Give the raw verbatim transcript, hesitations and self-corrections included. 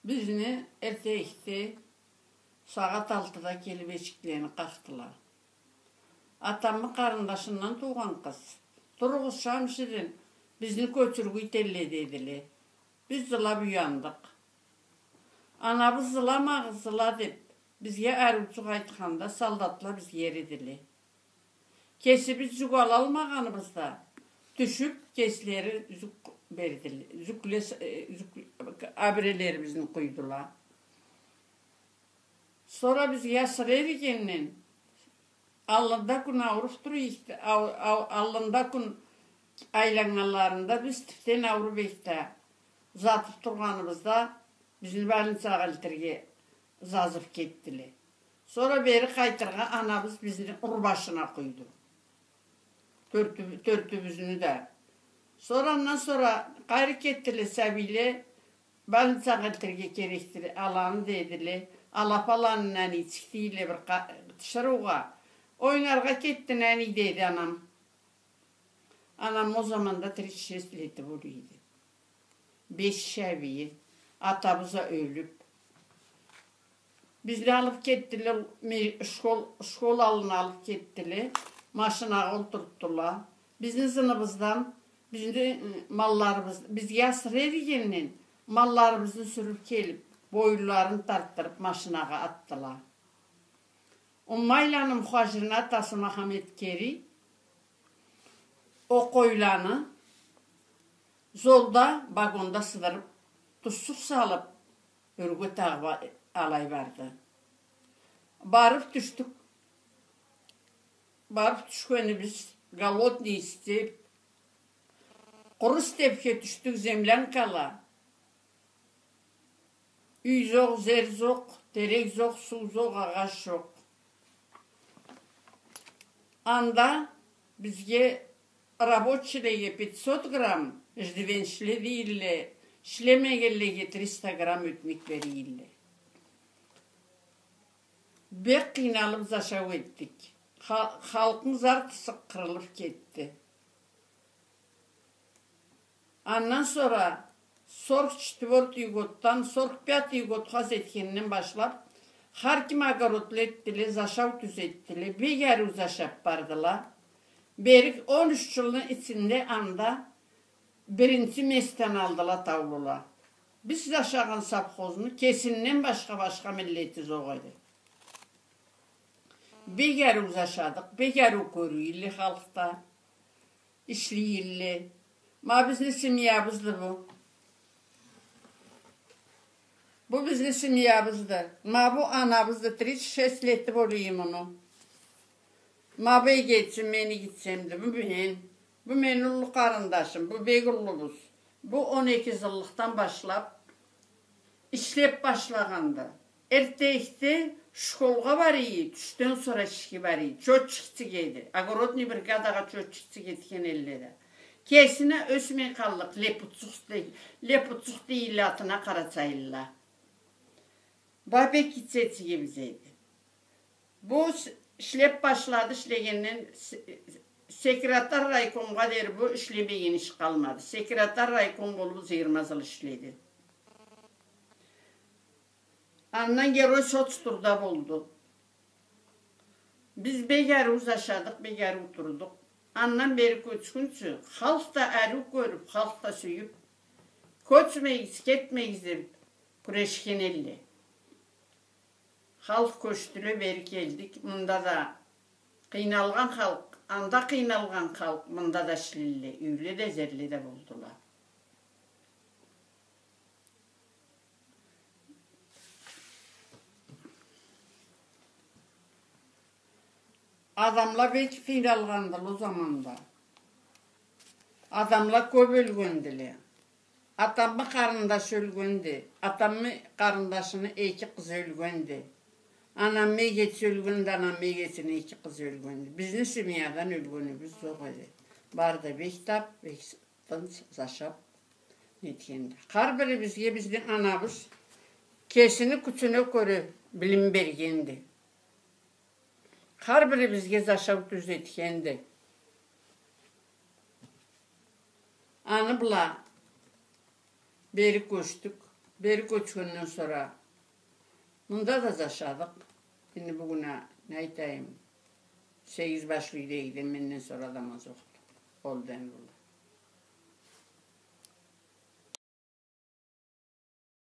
Бизни эртденликде сагъат алтыда келип эшиклени къакъдыла. Атамы къарындашындан туугъан къыз. Туругъуз, Шамширин, бизни кёчюрюрге ителле, дедиле. Биз зылап уяндыкъ. Анабыз зыламагъыз, зыла деп, бизге ариучукъ айтханда, солдатла бизге эридиле. Кесибиз зюк алалмагъаныбызда, тюшюп, кеслери зюк бердиле, зюкле, э, зюк-, абирелерибизни къуйдула. Сора бизге асыры эригенден, аллында кюн ауруп тура эдик да, ау-, ау-, аллында кюн айланнганларында биз тюпден ауруп эдик да, затып тургъаныбызда, бизни больницагъа элтирге зазып кетдиле. Сора бери къайтыргъа анабыз бизни ур башына къуйду. Тёртю-, тёртюбюзню да. Сора андан сора къайры кетдиле сабийле, больницагъа элтирге керекди аланы, дедиле. Ала паланы нанийчик дейле бир къа-, тиширыугъа. Ойнаргъа кетди, наний, деди анам. Анам о заманда тридцать шесть лети болуйду. Беш сабийи, атабыз а ёлюп. Бизни алып кетдиле, ме-, школ, школ аллына алып кетдиле. Машинагъа олтуртдула. Бизни ызыныбыздан, бизни, ы, малларыбыз, бизге асыры эригенден, малларыбызны сюрюп келип, боюнларын тартдырып, машинагъа атдыла. Уммайланы Мухажирни атасы Мухаммедкерий о къойланы золда, вагонда сыдырып, тузсукъ салып, ёрге тагъып алай барды. Барып тюшдюк. Барып тюшгенибиз, голодный степь. Къуру степьге тюшдюк, землянкала. Юй зокъ, зер зокъ, терек зокъ, суу зокъ, агъач зокъ. Анда бизге рабочийлеге пятьсот грамм иждивенчле дейилле, ишлемегенлеге триста грамм ётмек берийилле. Бек къыйналып зашау этдик. Ха-, халкъны зартысы къырылып кетди. Андан сора сорок четвёртый годдан, сорок пятый годха зетгенден башлап, хар ким огородла этдиле, зашау тюзетдиле, бек ариу зашап бардыла. Бери он юч жылны ичинде анда биринчи местаны алдыла таулула. Биз зашагъан совхозну кесинден башха, башха миллети зокъ эди. Бек ариу зашадыкъ, бек ариу кёрюйле халкъда. Ишлейилле. Ма бизни семьябызды бу. Бу бизни семьябызды. Ма бу анабызды. Тридцать шесть лети болуй муну. Ма бу эгечим, мени гитчемди. Бу мен. Бу мени уллу къарындашым. Бу бек уллубуз. Бу он эки зыллыкъдан башлап ишлеп башлагъанды. Эртденликде школгъа барый, тюшден сора ишге барый. Чотчикчик эди. Огородный бригадагъа чотчикчик этген элле да. Кесине ёсмей къаллыкъ, лепутчух де-, лепутчух дейилле атына, къарачайлыла. Бу бек гитчечигибиз эди. Бу с-, ишлеп башлады, ишлегенден с-, секретарь райкомгъа дери бу ишлемеген иш къалмады. Секретарь райком болуп жыйырма жыл ишледи. Андан Герой Соцтруда болду. Биз бек ариу зашадыкъ, бек ариу турдукъ. Андан бери кёчгюнчю, халкъ да ариу кёрюп, халкъ да сюйюп, кёчмегиз, кетмегиз деп кюрешген элле. Халкъ кёчдюле, бери келдик. Мында да къыйналгъан халкъ, анда къыйналгъан халкъ мында да ишлейле, юйле да, зерле да болдула. Адамла бек къыйналгъандыла о заманда. Адамла кёп ёлгендиле. Атамы къарындашы ёлгенди. Атамы къарындашыны эки къызы ёлгенди. Анамы эгечи ёлгенди, анамы эгечини эки къызы ёлгенди. Бизни семьядан ёлгенибиз зокъ эди. Бары да бек тап, бек тынч зашап нетгенди. Хар бирибизге бизни анабыз кесини кючюне кёре билим бергенди. Хар бирибизге зашау тюзетгенди. Аны бла бери кёчдюк. Бери кёчгенден сора мында да зашадыкъ. Энди бюгюн а, не айтайым, сегиз башлы юйде менден сора адам а зокъду. Ол да энди ол.